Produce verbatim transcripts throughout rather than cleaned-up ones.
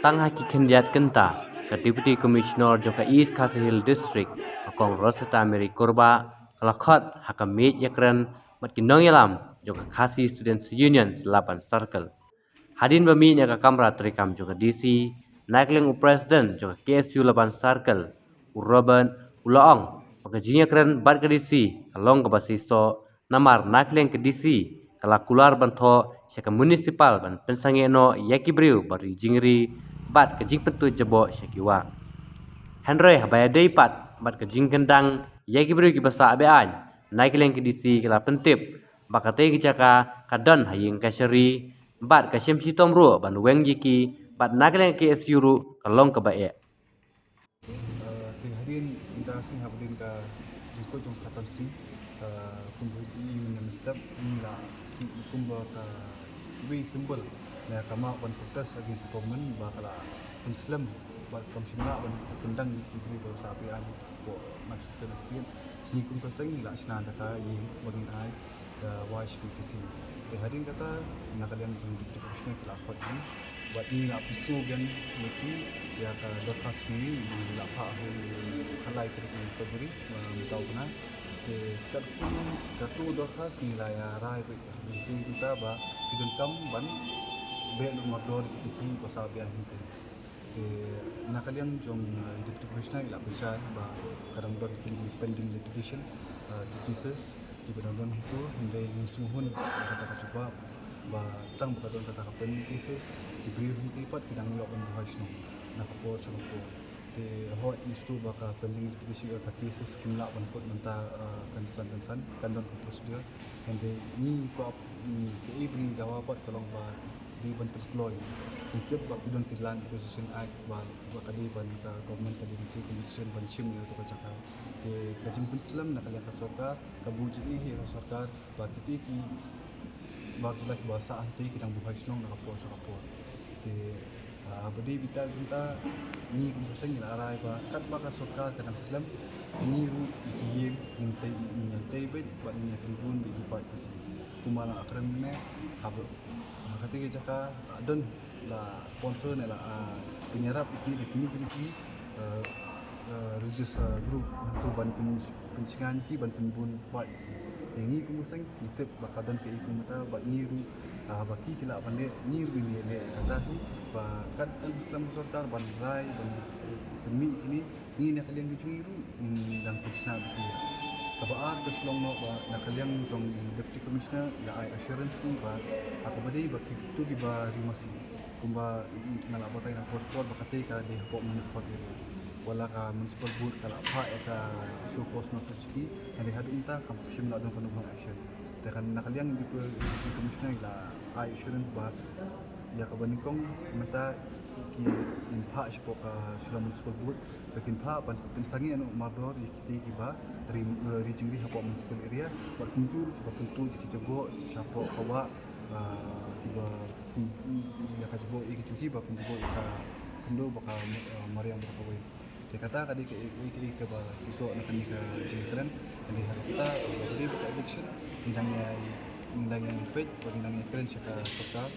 Tang ha ki khyndiat kynta, ka Deputy Commissioner jong ka East Khasi Hills District, ka Kong Rosetta Mary Kurbah, ka la khot ha ka miej ïakren bad ki nongïalam jong ka Khasi Students Union Laban Circle. Hadien ba mih na ka kamra treikam jong ka D C, na ka liang u President jong ka K S U Laban Circle, u Robert, u la ong ba ka jingïakren bad ka D C ka long kaba shisha, namar na ka liang ka D C ka la kular ban thoh sha ka municipal ban pynsangeh noh ïa ki briew ba ri jingri bad ka jingpynthut jaboh sha ki wah. Hynrei haba ïadei pat bad ka jingkyndang ïa ki briew kiba sah be-aiñ, na ka liang ka D C ka la pyntip ba katei ka jaka ka don ha ïing kashari bad ka shim shitom ruh ban weng ïa ki, bad na ka liang ka K S U ruh ka long kaba eh. Te hadien mynta sien haba dien ka jingkut jong ka katan sien, kumba i mynstep ngi la kumba ka wei symbol na ka map ban protest against the government ba ka la pynslem ba kam shym lah ban pyndang ïa ki briew ba sah be-aiñ hapoh Mawsynram State. Ngi kum ka seng ngi la shna da ka ïing ba ngin ai da wai sha ki Khasi. Te hadien kata na ka liang jong Deputy Commissioner ki la khot ngi bad ngi la pynsngew biang ïa ki ïa ka dorkhas jong ngi, ngi la phah ha u khatlai tarik u February mynta u bnai. Te katkum katu dorkhas ngi la ïa rai beit ïa ki, te mynta ba ki donkam ban beh noh mardor ïa ki, ki ba sah be-aiñ hangtei. Te na ka liang jong Deputy Commissioner i la pynshai ba ka dang don ki pending litigation, ki cases kiba dang don hangto, hynrei ngin sngewhun kata ka jubab ba tang ba ka don kata ka pending cases, ki briew hangtei pat ki dang ïoh ban buhai shnong na ka por sha ka por. Te hooid ngi sngewthuh ba ka pending litigation ka cases kim lah ban kut mynta, kan san kan san kan don ka procedure. Hynrei ngi kwah, kaei ba ngi dawa pat ka long ba dei ban pynkloi. Ngi tip ba ki don ki Land Acquisition Act ba, ba ka dei ban ka government ka dei ban siew ka decision ban shim ïa kata ka jaka. Te ka jingpynslem na ka liang ka sorkar, ka buh jingeh ïa ka sorkar ba kitei ki bar jylla kiba sah hangtei ki dang buhai shnong na ka por sha ka por. Te haba dei beit mynta ngi kum ka seng ngi la rai ba katba ka sorkar ka dang slem, ngi ruh ïa ki ïing ngin tei, ngin tei beit bad ngin ïa pynbun beit ïa ki paid Khasi. Kumba la kren mynne, haba ha katei ka jaka la don, la sponsor ne la pynïarap ïa ki da kino kino ki religious group hangto ban pyn, pynshngaiñ ïa ki ban pynbun paid. Te ngi kum ka seng ngi tip ba ka don kaei kumta bad ngi ruh, haba ki ki lah ban leh ngi ruh ngin leh, kata hi ba katba slem ka sorkar ban rai ban pynmih kine, ngi na ka liang ka jong ngi ruh ngi dang pynshna beit ïa ki. Kaba ar ka shu long noh ba na ka liang jong i Deputy Commissioner i la ai assurance ngi ba ha kaba dei ba kito kiba ri masi, kumba nga la batai na por por ba katei ka dei hapoh municipal area. Wat la ka municipal board ka la phah ïa ka show cause notice ïa ki, hynrei haduh mynta kam shym la don kano kano action. Te kan na ka liang Deputy Commissioner i la ai assurance ba ïa kaba nyngkong mynta kin phah shapoh ka Shillong Municipal Board ba kin phah ban pynsangeh noh mardor ïa kitei kiba ri, ri jingri hapoh municipal area bad kumjuh kiba pynthut ïa ki jaboh shapoh ka wah, kiba ïa ka jaboh ïa ki jong ki ba pynjaboh ïa ka khyndew bad ka mariang bad kawei. Te kata ka dei kaei kaei kaba shisha na kane ka jingkren. Hynrei ha kata ka dei ba ka eviction ngi dang ïa, ngi dang ïa peit bad ngi dang ïa kren sha ka sorkar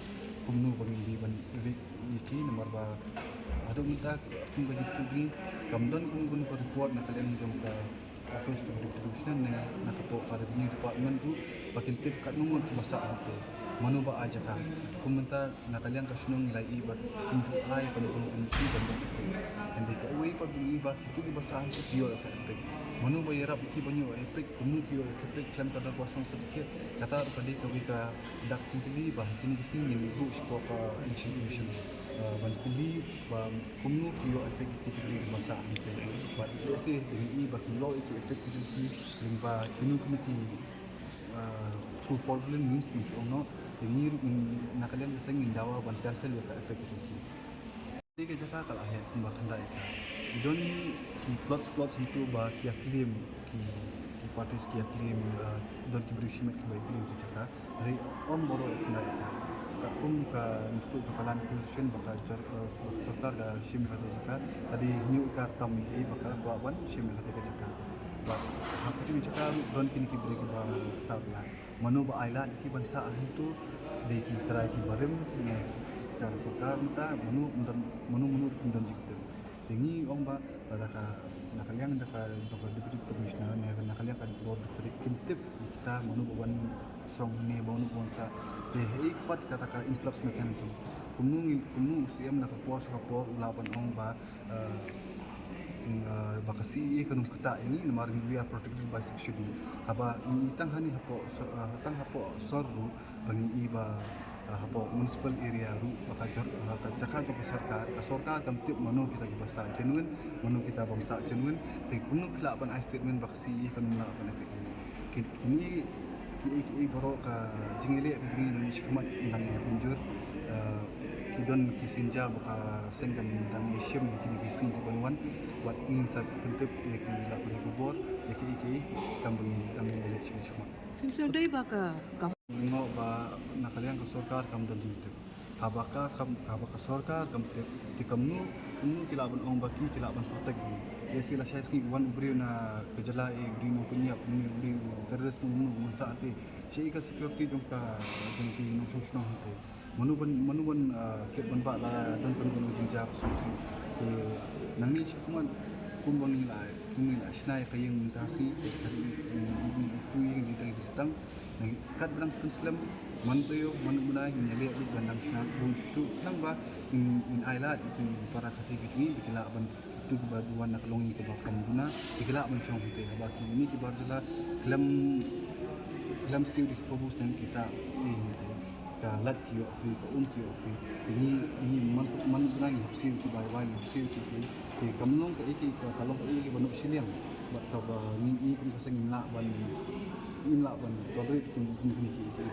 kumno ba ngin dei ban evict ïa ki, namar ba haduh mynta kum ka jingsngewthuh jong ngi kam don kum kano ka report na ka liang jong ka Office of Deputy Commissioner ne na ka pok ka Revenue Department ruh ba kin tip katno ngut kiba sah hangtei, mano ba ai jaka. Kum mynta na ka liang ka shnong ngi la ïohi ba kumjuh ai kano kano ka mynsiem ban ïoh EPIC. Hynrei kawei pat ba ngi ïohi ba kito kiba sah hangtei ki ïoh ïa ka EPIC. Mano ba ïarap ïa ki ban ïoh EPIC, kumno ki ïoh ïa ka EPIC khlem ka dorbar shnong certificate. Kata ruh ka dei kawei ka dak jingkylli ba ha kine ki sngi ngin ruh shapoh ka Election Commission ban kylli ba kumno ki ïoh EPIC kito ki briew kiba sah hangtei. Bad lehse dang ïohi ba ki ïoh ïa ki EPIC ki jong ki lyngba kino kino ki through fraudulent means, ngin shu ong noh. Te ngi ruh na ka liang ka seng ngin dawa ban cancel ïa ka EPIC ka jong ki. Te ka jaka ka la heh kumba khyndai acre. Ki don ki plots plots hangto ba ki ïa claim, ki, ki parties ki ïa claim, don ki briew shimet kiba ïa claim ki jaka. Hynrei ym baroh ïa khyndai acre. Katkum ka Institute of Land Acquisition ba ka jor, ba ka sorkar ka shim ïa kata ka jaka, ka dei hynñiew acre tam ïa ba ka kwah ban shim ïa kata ka jaka. Bad ha kito ki jaka ruh don kine ki briew kiba sah beit. Mano ba ai lad ïa ki ban sah hangto, dei ki trai ki barim ne Ka sorkar mynta mano mano mano kin don jingtip. Te ngi ong ba lada ka, na ka liang da ka jong ka Deputy Commissioner ne na ka liang ka Nongpoh District kin tip kita mano ba wan shong ne mano ba wan sah. Te hei pat kata ka influx mechanism. Kumno ngi kumno u C M na ka por sha ka por u lah ban ong ba ba ka C A A kan ym ktah ïa ngi namar ngi we are protected by Sixth Schedule. Haba ngi tang hani hapoh sor ruh ba ngi i ba hapoh municipal area ruh ba ka jaka jong ka sorkar, ka sorkar kam tip mano kita kiba sah genuine, mano kita bym sah genuine. Te kumno phi lah ban ai statement ba ka C A A kan ym lah ban affect ïa ngi. Kine kiei kiei baroh ka jingïaleh ka jong ngi nangne shakhmat ngi dang ïa pynjur. Ki don ki sienjam ba ka seng kan dang ïa shim kine ki sngi ki ban wan. Wat ngin sa pyntip ïa ki lad paidbah khubor ïa kiei kiei kam ba ngi dang ïa leh shakhmat. Kim sngewdei ba ka ka Ngi ong ba na ka liang ka sorkar kam don jingtip. Haba ka kam haba ka sorkar kam tip te kumno kumno ki lah ban ong ba ki ki lah ban protect ngi. Ïa shi lashai sngi wan u briew na ka jylla, eh, u dei u nongpynïap, u dei u terrorist, u nongsa te. Shi ka security jong ka jong ki nongshong shnong te. Mano ban mano ban kit ban bah la don kan don jingjia sngewsih. Te nangne shakhmat kumba ngi la kumba ngi la shna ïa ka ïing mynta sngi te ka ri tu ïing jingtang jingstang. Nang kat ba dang pynslem man taïew man bnai ngi ïaleh bad ban dang shna bun shuh shuh nang ba ngin ai lad ïa ki para Khasi ki jong ngi ba ki lah ban tu ba duwan na ka longïing kaba kam duna ba ki lah ban shong hangtei haba kine ki bar jylla khlem khlem siew da ki pabu snem ki sah ïa hangtei. Ka lad ki ïoh free, ka um ki ïoh free. Te ngi ngi man man bnai ngi hap siew ki bai bai ngi hap siew ki free. Te kam long kaei kaei ka long kaei kaei ba noh shiliang. Bad kaba ngi ngi kum ka seng ngim lah ban ngim lah ban tolerate kum kum kine kiei kiei.